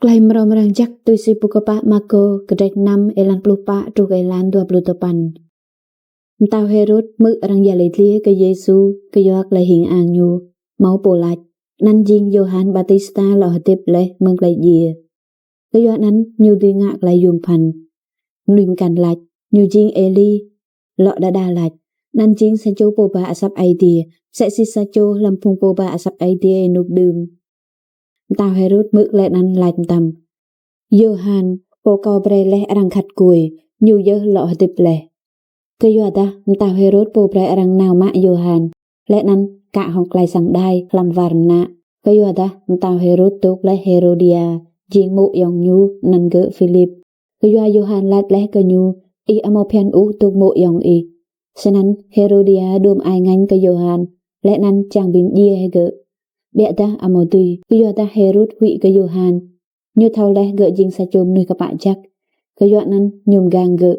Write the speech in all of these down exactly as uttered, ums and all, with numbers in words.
Klei mrâo mrang jăk tui si pô kpă Markô, kdrêč năm, êlan pluh pă truh êlan dua pluh dua păn. Mtao Hêrôt hmư̆ arăng yăl dliê kơ Yêsu kyua klei hing ang ñu, mâo pô lač: Anăn jing Yôhan Ƀaptista lŏ hdĭp leh mơ̆ng klei djiê. Kyua anăn ñu dưi ngă klei yuôm bhăn. Mnuih mkăn lač: Ñu jing Êli. Lŏ đa đa lač: Anăn jing sa čô pô ba asăp Aê Diê, msĕ si sa čô hlăm phung pô ba asăp Aê Diê ênuk đưm. Mtao Hêrôt hmư̆ klei anăn lač mtam: Yôhan, pô kâo brei leh arăng khăt kkuê, ñu yơh lŏ hdĭp leh. Kyuadah mtao Hêrôt pô brei arăng nao mă Yôhan, leh anăn kă hŏng klei săng đai hlăm war mnă. Kyuadah mtao Hêrôt dôk leh Hêrôdia, jing mô̆ ayŏng ñu, anăn gơ̆ Philip. Kyua Yôhan lač leh kơ ñu: Ih amâo bhiăn ôh dôk mô̆ ayŏng ih. Snăn Hêrôdia đuôm ai ngêñ kơ Yôhan, leh anăn čiăng bi mdjiê hĕ gơ̆. Ƀiădah amâo dưi, kyuadah Hêrôt huĭ kơ Yôhan. Ñu thâo leh gơ̆ jing sa čô mnuih kpă jăk. Kyua anăn ñu mgang gơ̆.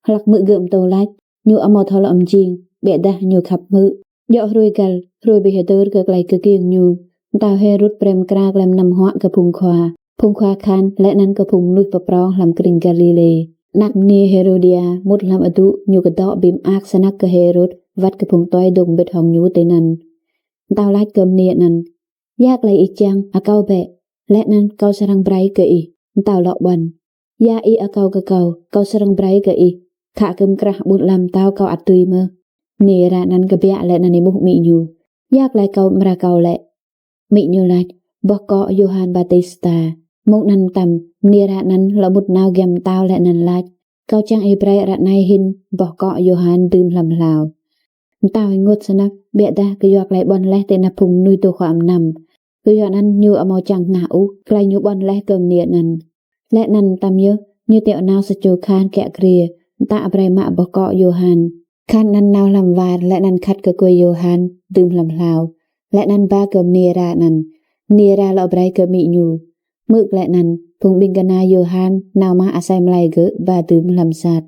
Hlăk hmư̆ gơ̆ mtô lač, ñu amâo thâo lŏ mjing, ƀiădah ñu khăp hmư̆. Djŏ hruê găl, hruê bi hdơr kơ klei kkiêng ñu, mtao Hêrôt brei mkra klei mnăm huă kơ phung khua, phung khua kahan, leh anăn kơ phung mnuih pơprŏng hlăm krĭng Galilê. Anak mniê Hêrôdia mŭt hlăm adŭ ñu kdŏ bi mơak snăk kơ Hêrôt wăt kơ phung tue dôk mbĭt hŏng ñu tinăn. Mtao lač kơ mniê anăn: Ya klei ih čiăng, akâo bĕ, leh anăn kâo srăng brei kơ ih. Mtao lŏ ƀuăn: Ya ih akâo kơ kâo, kâo srăng brei kơ ih. Khă kơ mkrah ƀuôn ala mtao kâo ăt dưi mơh. Mniê êra anăn kbiă leh anăn êmuh amĭ ñu: Ya klei kâo amra akâo lĕ? Amĭ ñu lač: Boh kŏ Yôhan Ƀaptista. Mông anăn mtam, mniê êra anăn lŏ mŭt nao giăm mtao leh anăn lač: Kâo čiăng ih brei ară anei hĭn boh kŏ Yôhan dưm hlăm hlao. Mtao ênguôt snăk, ƀiădah kyua klei ƀuăn leh ti anăp phung mnuih dôk huă mnăm, kyua anăn ñu amâo čiăng hngah ôh klei ñu ƀuăn leh kơ mniê anăn. Leh anăn mtam yơh, ñu tiŏ nao sa čô kahan kiă kriê, mtă brei mă boh kŏ Yôhan. Kahan anăn nao hlăm war leh anăn khăt kkuê Yôhan dưm hlăm hlao, leh anăn ba kơ mniê êra anăn. Mniê êra lŏ brei kơ amĭ ñu. Hmư̆ klei anăn, phung ƀĭng kna Yôhan nao mă asei mlei gơ̆ ba dưm hlăm msat.